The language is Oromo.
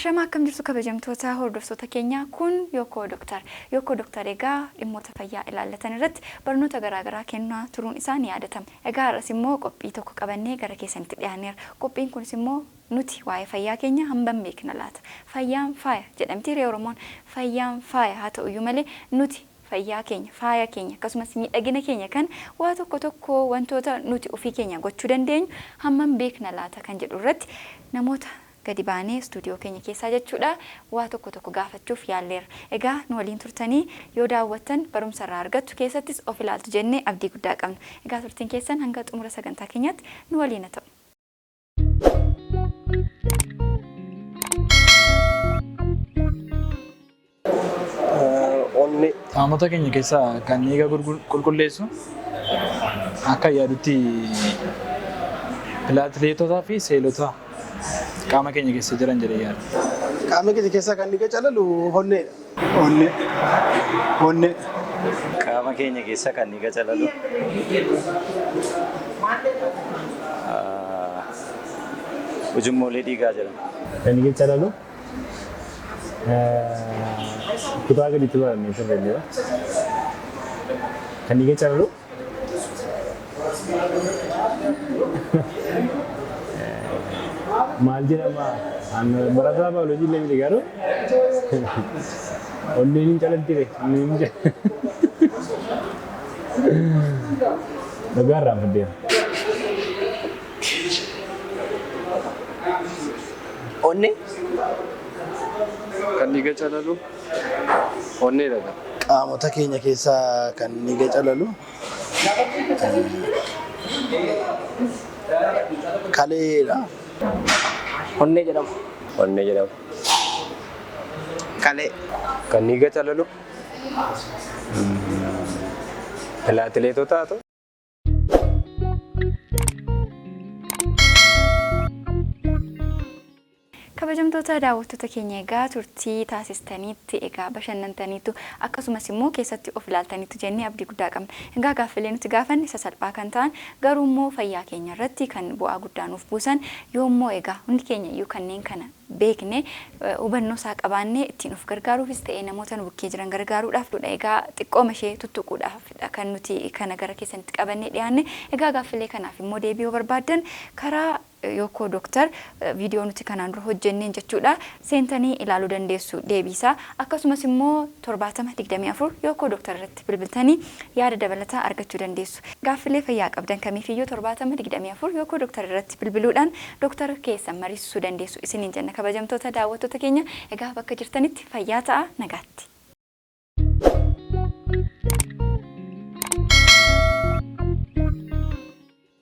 Ashama, akkam jirtu kabajamtoota hordoftoota keenyaa? Kun Yookoo Doktar. Yookoo Doktar egaa dhimmoota fayyaa ilaallatan irratti barnoota garaagaraa kennaa turuun isaa ni yaadatama. Egaa har'as immoo qophii tokko qabannee gara keessanitti dhiyaanneerra. Qophiin kunis immoo nuti waa'ee fayyaa keenya hambam beekna laata? Fayyaan faaya jedhamti ree Oromoon. Fayyaan faaya haa ta'uyyuu malee, nuti fayyaa keenya, faaya keenya, akkasumas miidhagina keenya kan waa tokko tokko wantoota nuti ofii keenya gochuu dandeenyu hammam beekna laata kan jedhu irratti namoota gadi baanee istuudiyoo keenya keessaa jechuudha waa tokko tokko gaafachuuf yaalleerra. Egaa nu waliin turtanii yoo daawwattan barumsa irraa argattu, keessattis of ilaaltu jennee abdii guddaa qabna. Egaa turtiin keessan hanga xumura sagantaa keenyaatti nu waliin haa ta'u. Onnee. Qaamota keenya keessaa kan dhiiga qulqulleessu akka yaadutti pilaatileetotaa fi seelota qaama keenya keessa jiran jedhee yaada. Qaama keenya keessaa kan dhiiga calalu onneedha. Onnee. Onnee. Qaama keenya keessa kan dhiiga calalu ujummoolee dhiigaa jedhama. Kan dhiiga calalu kutaa gaditti barannee turre illee. Kan dhiiga calalu maal jedhama? Barataa baayoloojii illee miti, garuu onneen hin calaltire. Onneen hin calalti. Dhugaa irraanfadheera. Onnee. Kan dhiiga calalu onneedha. Qaamota keenya keessaa kan dhiiga calalu kaleedha. Onnee jedhama. Onnee jedhama. Kalee. Kan dhiiga calalu pilaatileetota haa ta'u. Kabajamtoota daawwattoota keenya, egaa turtii taasistaniitti egaa bashannantaniitu, akkasumas immoo keessatti of ilaaltaniitu jennee abdii guddaa qabna. Egaa gaaffilee nuti gaafanne sasalphaa kan ta'an, garuu immoo fayyaa keenya irratti kan bu'aa guddaa nuuf buusan, yoommoo egaa hundi keenya iyyuu kanneen kana beekne, hubannoo isaa qabaanne, ittiin of gargaaruufis ta'ee namoota nu bukkee jiran gargaaruudhaaf dha. Egaa xiqqooma ishee tuttuquudhaafidha kan nuti kana gara keessanitti qabannee dhiyaanne. Egaa gaaffilee kanaaf immoo deebii yoo barbaaddan karaa Yookoo Doktar viidiyoo nuti kanaan dura hojjenneen jechuudha seentanii ilaaluu dandeessu deebiisaa. Akkasumas immoo 7024 Yookoo Doktar irratti bilbiltanii yaada dabalataa argachuu dandeessu. Gaaffilee fayyaa qabdan kamiifiyyuu 7024 Yookoo Doktar irratti bilbiluudhaan doktara keessan mariisisuu dandeessu isiniin jenna. Kabajamtoota daawwattoota keenya, egaa bakka jirtanitti fayyaa ta'a, nagaatti.